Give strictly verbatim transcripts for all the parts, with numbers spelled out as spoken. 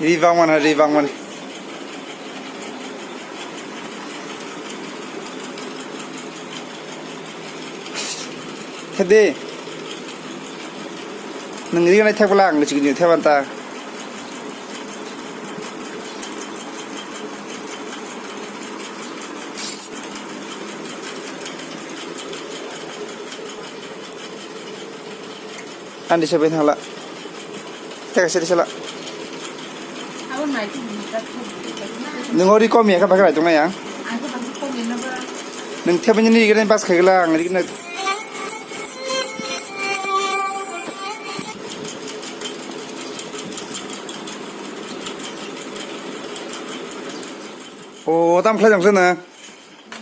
Ri bangmani, ri bangmani. Thedi. Nang ri nai thek bwla ang chikini thek banta. Ani se ben hala. Teka seri sala. Abo nai tu ni ka tu. Nung ori kom ya ka bakra tung ya. Ang ka bakra kom ya na ba. Nung thep ni ni gre bas khagla ang ri na. O tam khlai jang sana.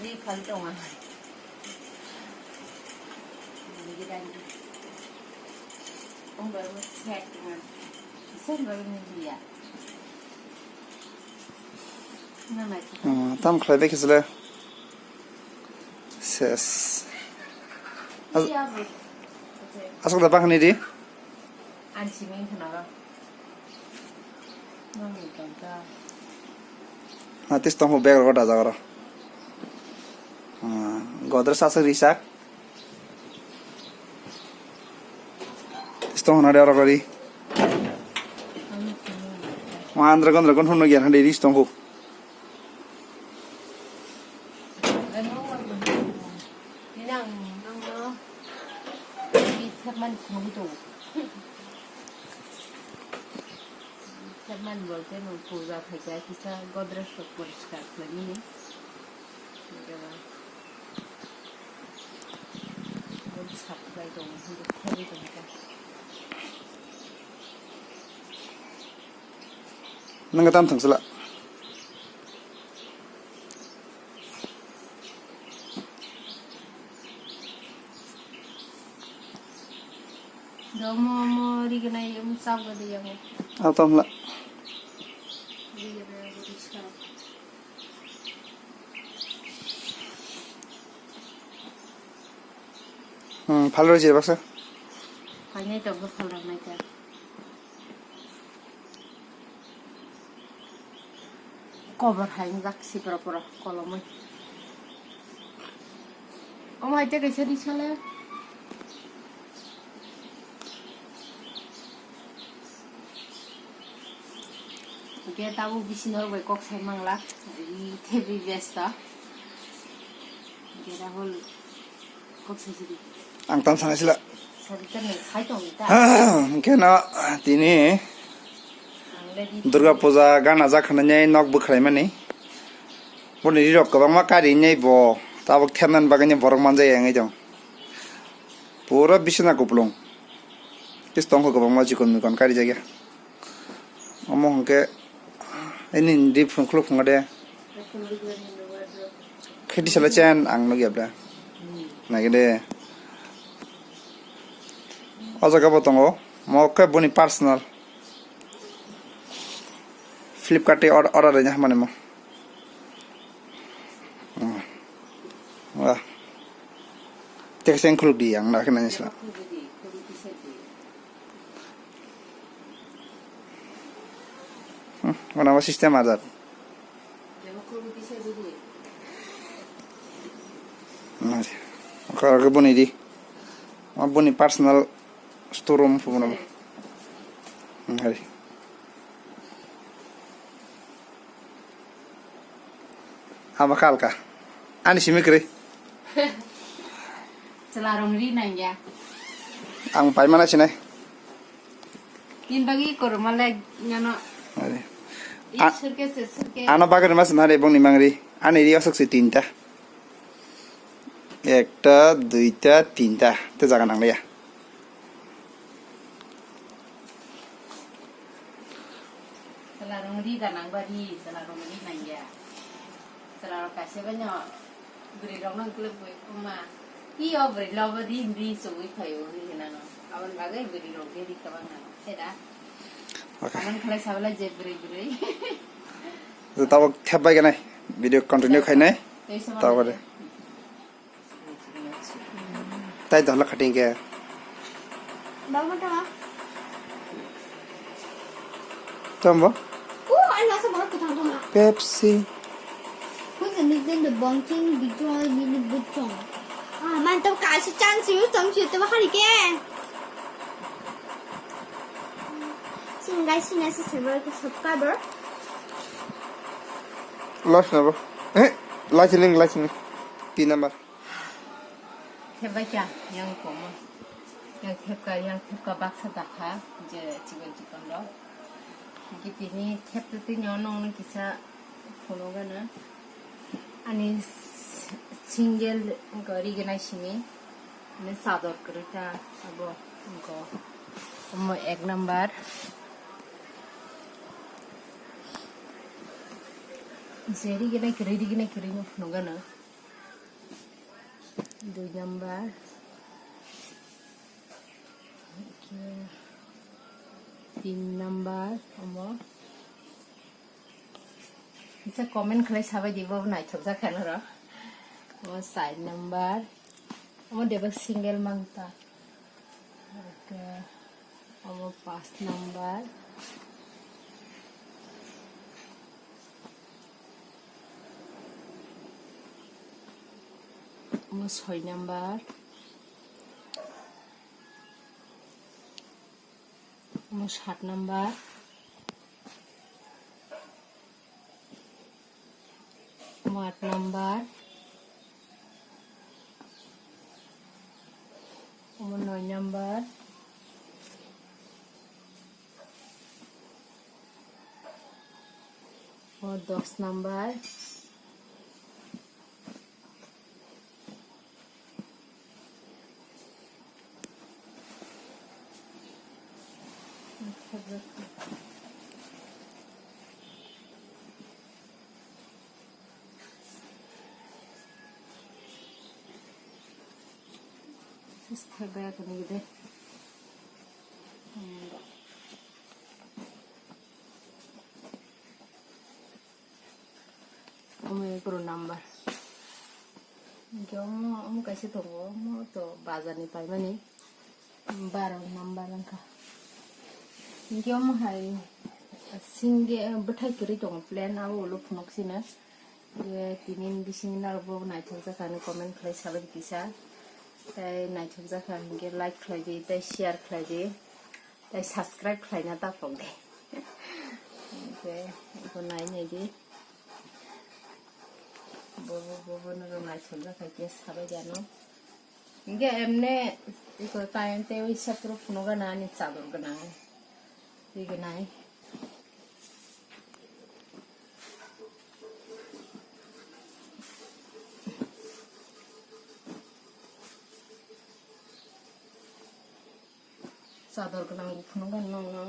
Ni phal tonga. Oh, tam khlai bai khe chwle. Ses. As-, aswk da bahani di? Ang simi khna ba. Nang ni tong ta. Na tis tong ho bag ro da jaga ro. Ah, Godrej aswk risak. Tis tong ho na de oro gari. Ma andra gondra gon hono gyan hande ris tong ho. Nang nang no. Ni thep man khum to. Thep man bolte no puja khaja kisa Godrej rok poriskar khlaimani. Eba. Bon sap khlai tongo, hintu thep tong kha. Nang tam thang sala. Domo mo rignai um sab gade yango. Aw tom la. Rignai riska. Hmm, phal roi je baksa. Phainai tong kha phal rok nai ta. Kobor hai wngjak sipra pura kolomwi. Omo hai tei kaisa ri sale. Hwnkhe tabuk bisingo rok bai kok sai manglak. Ri thebwi besta. Hwnkhe Rahul. Ang tam sana sila. Hwnkhe no tini Durga Puja gana jak hwnwi nok bwkhwlai mani. Boni rirok kwbangma kari nai bo tabuk thepnani bagwi borok manjak ya wngwi tong. Pura bisina kuplung. Kis tongkho kwbangma chikon mikon kari jak ya. Omo hwnkhe ini di phung khuluk phunga de. Kheti sala chen ang nugya bla. Nagede. O jaga bo tongo. Mo khe boni personal. Flipkart tei order, order rwna hamani mo. Hmm. Wah. Tei khe seng khuluk di ang na khe nani sala. Hmm, wana wa system ajat. Nari. Oka oka boni di. Ma boni personal store room fu boni. Nari. Ama kalka. Ani simi kri. Chwla rong ri nangya. Ang paimana sinai. Tin bagi koroma le ngano. Are. I A-, surke se surke. Ano bagari mas nare bongni mangri. Ani ri asok se tinta. Ekta, duita, tinta. Te jaga nang ya. Chwla rong ri da nang ba ri, chwla rong ri nangya. Chwla rong kaisa bai no. Bwrwi rok no klwk bai khuma. I o bwrwi lobo ri ri chugwi phaio hinwi hinano. Aboni bagwi bwrwi rok de ri kwbang nang. Seda. Okay. Kalan khalai sabala je bwrwi bwrwi. Tabuk thep bai ganai. Video continue khainai. Tei sabala Tabuk je. De. Tai dala khating ke. Bang ma tama. Tombo. Pepsi. Who's the nickname the Bongching Bijoy Mini Butchong? Ah, man, tam kaisa chance use tam chute ba hari ke. Sini guys, sini asa sebar ke subscriber. Last number. Eh, last link, last link. Pin number. Thepbaikha yang komo. Yang thepka, yang thepka baksa dakha je chikon chikon rok. Gitini theptwi twi nyo nong nung kisa phunukgana. Ani s-, single gari gwnai simi. Ani chador kwrwi ta abo go. Omo ek number. Je ri gwnai kwrwi, ri gwnai kwrwi no phunukgana. Dui number. Tin number, omo. Bisa comment khlai sabai di, bo naithok jak kha noro. Omo side number. Omo deba single mangta. Omo pas number. Omo soi number. Omo sat number. Omo at number. Omo noi number. Omo dos number. Omo egaroh number. Hinkhe omo, omo kaisa tongo, omo to bazar ni paimani, baro number wngkha. Hinkhe omo hai singke bwthai kwrwi tongo plain, abo ulo phunuk sino. Hinkhe tini bisingni narwkbo naithok jakha hinwi comment khlai sabai kisa. Tai naithok jakha hinkhe like khlai di, tai share khlai di. Tai subscribe khlaina ta phok de. Hinkhe eko nai nai di. Bobo, bobo no rw naithok jakha khe sabai jano. Hinkhe emne eko tai tei wi sepro phunukgana ani chador gwnang. Twi gwnai. Chador gwnang bo phunukgani nokno.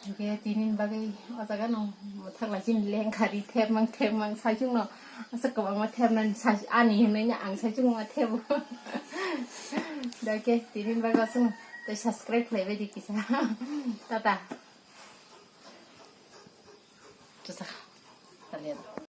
Hinkhe tini bagwi o jaga no mwthang lai chini lengkha ri thepmang thepmang saichung no aswk kwbangma thepnani sai ani hinwi no ang saichung ma thebo. Dakhe tini bagwi aswk tei subscribe khlai bai di kisa. Tata. Chwchak. Taliya.